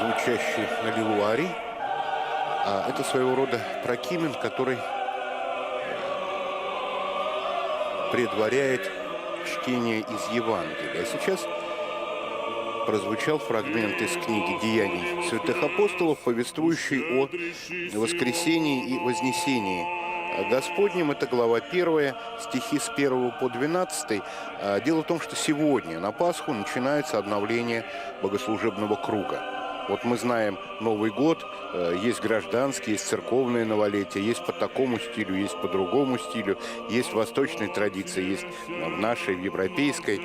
звучащий аллилуарий. Это своего рода прокимен, который предваряет чтение из Евангелия. А сейчас прозвучал фрагмент из книги «Деяний святых апостолов», повествующий о воскресении и вознесении Господнем. Это глава 1, стихи с 1 по 12. Дело в том, что сегодня на Пасху начинается обновление богослужебного круга. Вот мы знаем Новый год, есть гражданские, есть церковные новолетия, есть по такому стилю, есть по другому стилю, есть восточной традиции, есть в нашей, в европейской.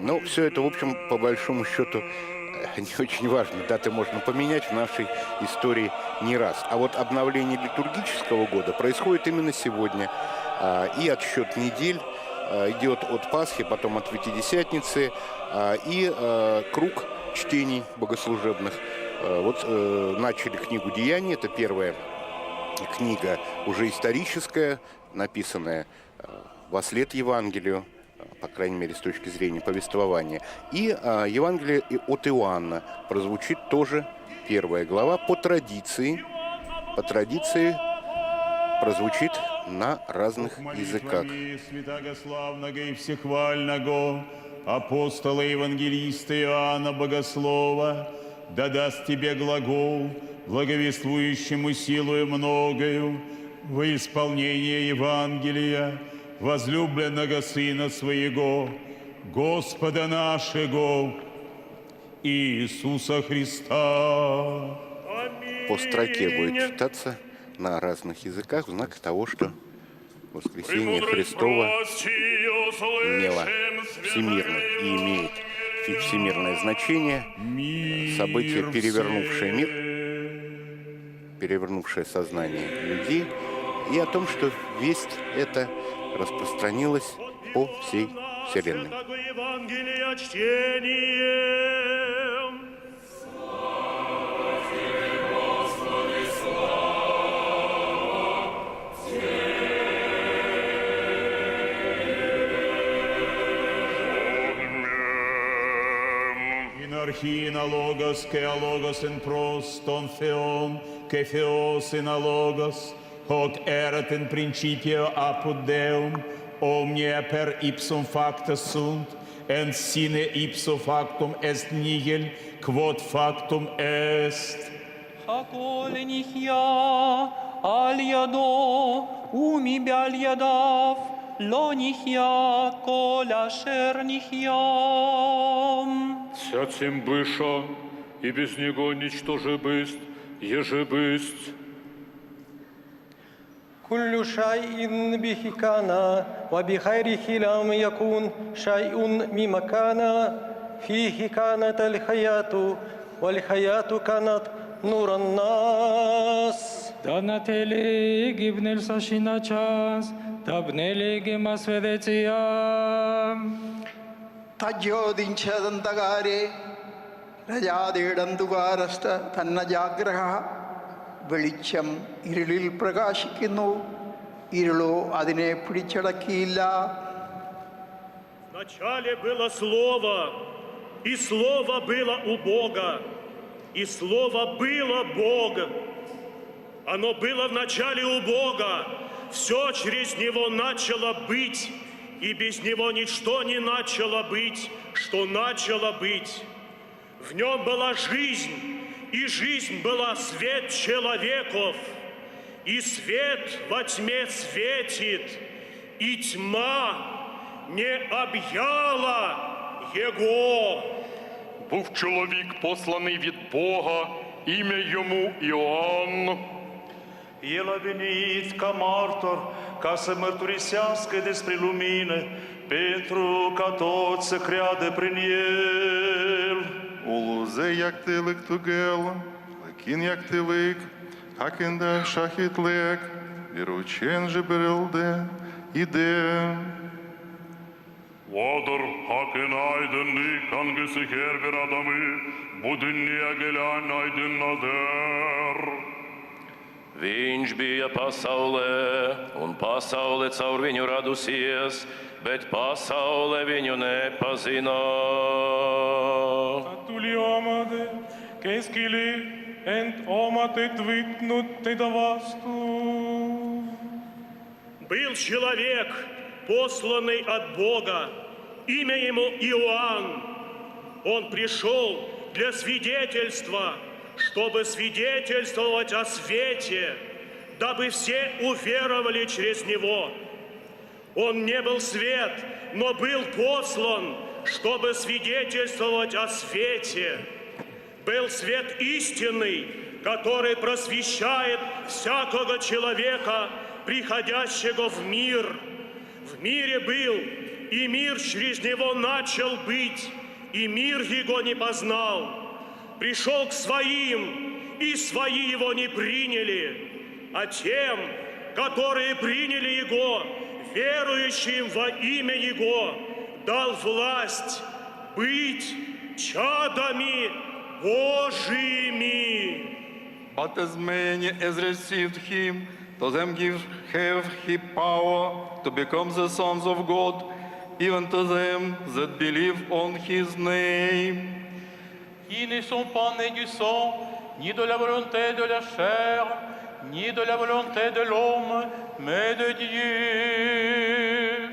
Но все это, в общем, по большому счету, не очень важно. Даты можно поменять в нашей истории не раз. А вот обновление литургического года происходит именно сегодня. И отсчет недель идет от Пасхи, потом от Пятидесятницы, и круг чтений богослужебных. Вот начали книгу «Деяний». Это первая книга уже историческая, написанная во след Евангелию, по крайней мере, с точки зрения повествования. И Евангелие от Иоанна прозвучит тоже первая глава по традиции прозвучит на разных языках. Молитвами святаго славного и всехвального апостола и евангелиста Иоанна Богослова, да даст тебе глагол, благовествующему силою многою во исполнение Евангелия, возлюбленного Сына Своего, Господа нашего, Иисуса Христа. По строке будет читаться на разных языках в знак того, что воскресение Христово имело всемирное и имеет всемирное значение, событие, перевернувшее мир, перевернувшее сознание людей, и о том, что весть эта распространилась по всей вселенной. Святого Евангелия чтение. Ην αρχή ην ο Λόγος και ο Λόγος ην προς τον Θεόν και Θεός ην ο Λόγος, hoc erat in principio apud Deum, omnia per ipsum facta sunt, et sine ipso factum est nihil, quod factum est. הכל נחיה על ידו ומבעל ידיו לא נחיה כל אשר נחיה. Вся тем быша, и без него ничтоже бысть, еже бысть. كل شيء به كان وبغيره لم يكن شيء مما كان. فيه كانت الحياة والحياة كانت نور الناس. Данатели гибнел сашиначас, табнели гемасведеция. തജ്യോതിഞ്ചതന്തകാരേ രജാതേടന്തുകാരസ്ഥ തന്നജാഗ്രഹ. വെളിച്ചം ഇരുളിൽ പ്രകാശിക്കുന്നു, ഇരുളോ അതിനെ പിടിച്ചടക്കിയില്ല. Вначале было Слово, и Слово было у Бога, и Слово было Бог. Оно было вначале у Бога, все через Него начало быть, и без Него ничто не начало быть, что начало быть. В Нем была жизнь, и жизнь была свет человеков, и свет во тьме светит, и тьма не объяла его. Був чоловік, посланий від Бога, ім'я йому Іоанн. El a venit ca martor, ca să mărturisească despre lumină, pentru ca toți să creadă prin el. Улузе яктылык тугел, лекин яктылык, хакында шахитлек, веручен же берилде, иде. Vardır Hakk'ın aydınlık hangisi her bir adamı bu dünyaya gelen aydınladır. Viņš bija pasaulē, un pasaule caur viņu radusies, bet pasaule viņu nepazina. Тулиомаде, Kes ent omad et võtnud teda vastu. Был человек, посланный от Бога, имя ему Иоанн. Он пришел для свидетельства, чтобы свидетельствовать о свете, дабы все уверовали через него. Он не был свет, но был послан, чтобы свидетельствовать о свете. Был свет истинный, который просвещает всякого человека, приходящего в мир. В мире был, и мир через него начал быть, и мир его не познал. Пришел к своим, и свои его не приняли, а тем, которые приняли его, верующим во имя Его, дал власть быть чадами Божьими. But as many as received him, to them give have he power to become the sons of God, even to them that believe on his name. Qui ne sont pas nés du sang, ni de la volonté de la chair, ni de la volonté de l'homme, mais de Dieu.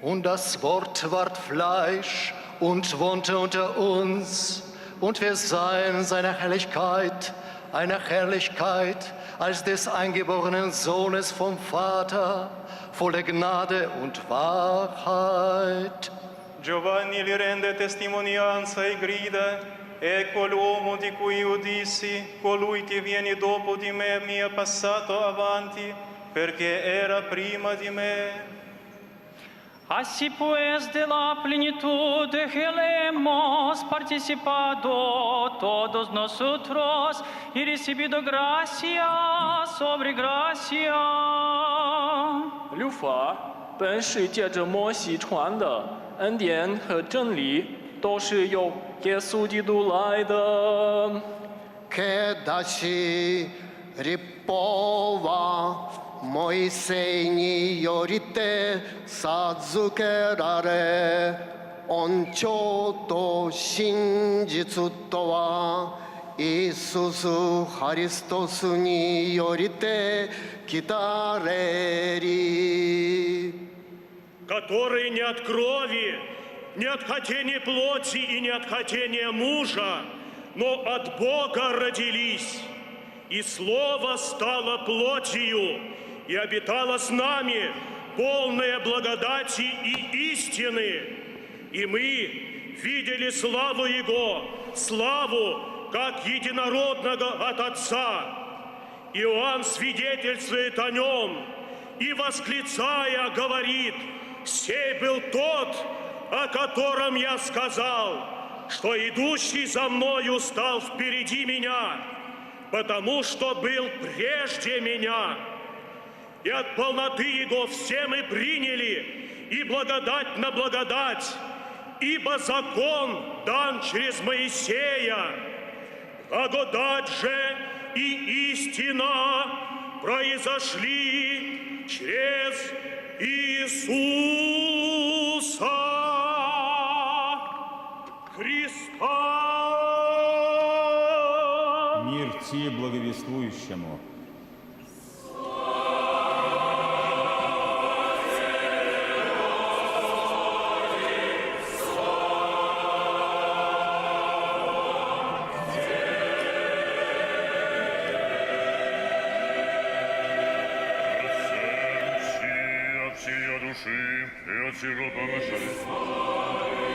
Und das Wort ward Fleisch und wohnte unter uns, und wir sahen seine Herrlichkeit, eine Herrlichkeit als des eingeborenen Sohnes vom Vater, voller Gnade und Wahrheit. Giovanni li rende testimonianza e grida: Ecco l'uomo di cui io dissi, colui che viene dopo di me mi è passato avanti, perché era prima di me. Así pues, de la plenitud hemos participado todos nosotros y recibido gracia sobre gracia. 律法本是借着摩西传的，恩典和真理都是由耶稣基督来的。 Kedashi ripova Moisei ni yorite sazukerare 恩寵と真実とはイエス・ハリストスによりて来たれり。 Которые не от крови, не от хотения плоти и не от хотения мужа, но от Бога родились. И Слово стало плотью и обитало с нами, полное благодати и истины. И мы видели славу Его, славу, как единородного от Отца. Иоанн свидетельствует о Нем и, восклицая, говорит: «Сей был тот, о котором я сказал, что идущий за мною стал впереди меня, потому что был прежде меня. И от полноты Его все мы приняли, и благодать на благодать, ибо закон дан через Моисея. Благодать же и истина произошли через Иисуса Христа». Мир Ти благовествующему. От всея души и от всего помышления.